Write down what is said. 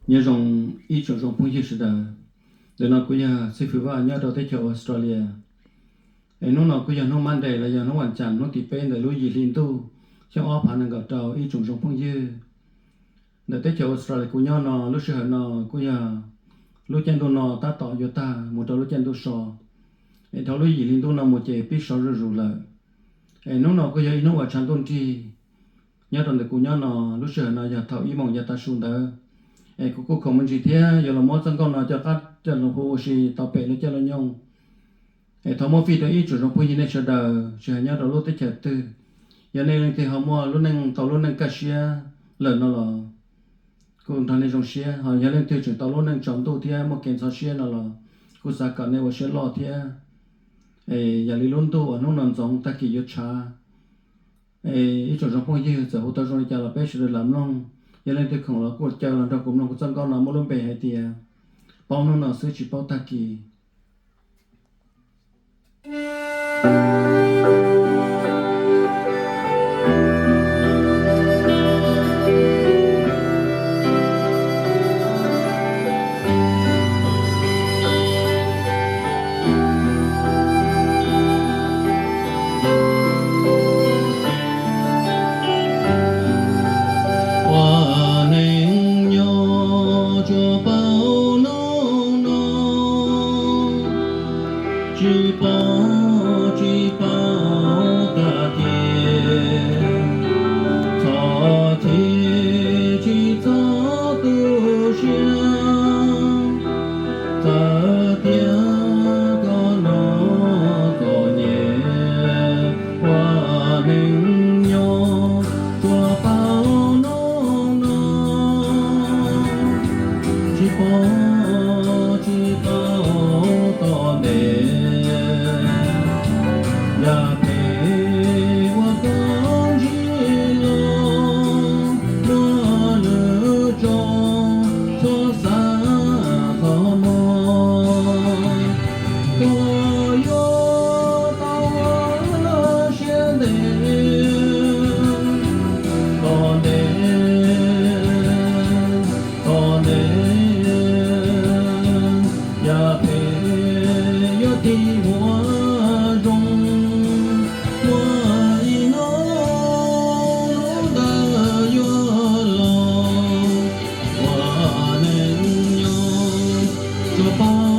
Nyob zoo ib tsoom zoo phooj ywg sawv daws. Ntawm no kuv yog Xib Fwm Vaj nyob rau teb chaws Australia. Es hnub no kuj yog hnub Monday los yog hnub vas cas hnub tim peb ntawm lub yim hli ntuj xyoo ob phav nees nkaum rau ib tsoom zoo phooj ywg. Ntawm teb chaws Australia kuv nyob no lub sij hawm no kuj yog lub caij ntuj no tab tom yuav tag mus rau lub caij ntuj so. Es dhau lub yim hli ntuj no mus ces pib sov zuj zus lawm. Es hnub no kuj yog ib hnub uas tshav ntuj nrig. Nyob rau ntawm kuv nyob no lub sij hawm no yog thaum ib moos yav tav su ntawd. Es kuv kuj khoom me ntsis thiab yuav los muab txoj nkauj no coj qab coj los hu ua si tau pem lub caij lub nyoog. Es thov muab fij rau ib tsoom zoo phooj ywg nej sawv daws tsis hais nyob rau lub teb chaws twg. Yog nej leej twg ho muaj lub neej tau lub neej kaj siab lawm no los kuj nrog nej zoo siab, ho yog leej twg tseem tau lub neej tsaus ntuj thiab muaj kev ntxhov siab no los kuj xav kom nej ua siab loj thiab. Es yam li lub ntuj uas hnub no ntxoov tag kis yuav tshav. Es ib tsoom zoo phooj ywg txawm hu tau zoo li cas los peb sawv daws lam mloog. Yog leej twg khoom los kuj caw los nrog kuv mloog kuv txoj nkauj no muaj lub npe hais tias Paub hnub no xwb tsis paub tag kis. Ua neej nyob tsuas paub hnub no, tsis paub tsis paub tag kis, txhob chim tsis txhob tu siab, txawm tias koj noj txom nyem. Ua neej nyob tsuas paub hnub no, tsis paub tsis paub tom ntej. Yam phem uas koj ntsib los muaj nws tso, txhob xav txhob mog. Koj yuav tau ua siab ntev, tom ntej, tom ntej. Yam phem yuav tig ua zoo, muaj ib hnub hnub ntawd yuav los. Ua neej nyob tsuas paub